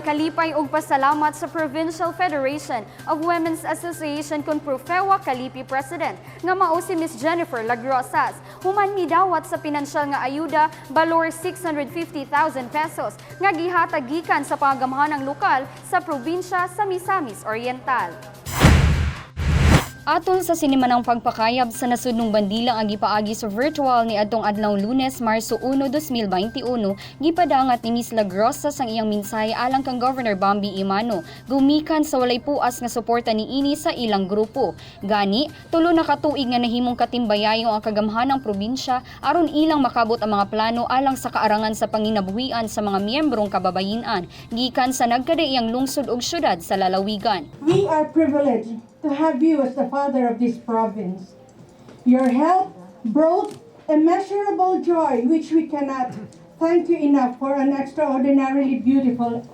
kalipay ug pasalamat sa Provincial Federation of Women's Association kon Profewa Kalipi President nga mao si Miss Jennifer Lagrosas human midawat sa pinansyal nga ayuda balor 650,000 pesos nga gihatag gikan sa pangagamhanang lokal sa probinsya sa Misamis Oriental. Atol sa sinimanang pagpakayab sa nasudnong bandila ang gipaagi sa virtual ni adtong adlaw Lunes, Marso 1, 2021, gipadangat ni Miss Lagrosa sang iyang mensahe alang kang Governor Bambi Emano, gumikan sa walay puas nga suporta niini sa ilang grupo. Gani, 3 na ka tuig nga nahimong katimbayayo ang kagamhanang probinsya aron ilang makabot ang mga plano alang sa kaarangan sa panginabuhian sa mga miyembrong kababayinan, gikan sa nagkadaiyang lungsod ug syudad sa lalawigan. We are privileged to have you as the father of this province. Your help brought immeasurable joy, which we cannot thank you enough for an extraordinarily beautiful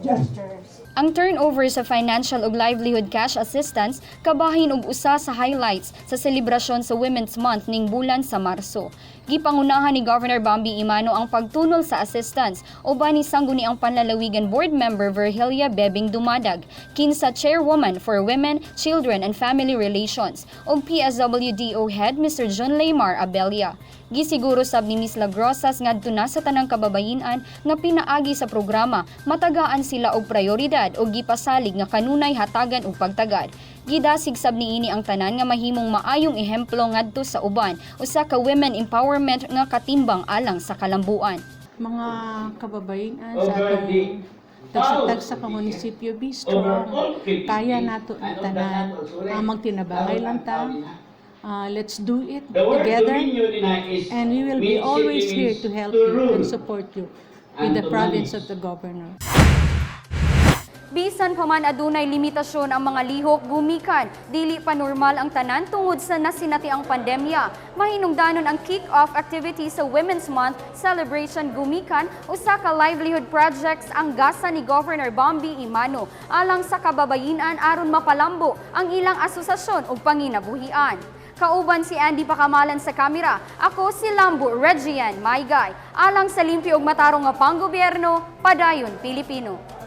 gestures. Ang turnover sa financial ug livelihood cash assistance kabahin og usa sa highlights sa selebrasyon sa Women's Month ning bulan sa Marso. Gipangunahan ni Governor Bambi Emano ang pagtunol sa assistance uban ni Sangguniang Panlalawigan Board Member Virgilia Bebing Dumadag, kinsa Chairwoman for Women, Children and Family Relations ug PSWDO Head Mr. John Leymar Abella. Gisiguro sab ni Ms. Lagrosas ngadto na sa tanang kababayinan nga pinaagi sa programa matagaan sila og prioridad o gipasalig nga kanunay hatagan og pagtagad. Gidasig sab niini ang tanan nga mahimong maayong ehemplo ngadto sa uban, usa ka women empowerment nga katimbang alang sa kalambuan. Mga kababayan sa atong tagsa-tagsa ka munisipyo, be strong. Kaya nato ni tanan. Magtinabangay lang ta. Let's do it together. And we will be always here to help you and support you with the province of the governor. Bisan pa man adunay limitasyon ang mga lihok gumikan, dili pa normal ang tanan tungod sa nasinatiang pandemya. Mahinungdanon ang kick-off activity sa Women's Month celebration gumikan usa ka livelihood projects ang gasa ni Governor Bambi Emano alang sa kababayinan aron mapalambo ang ilang asosasyon ug panginabuhian. Kauban si Andy Pakamalan sa kamera. Ako si Lambo Regian Maygay. Alang sa limpyo ug matarong nga panggobyerno, padayon Pilipino.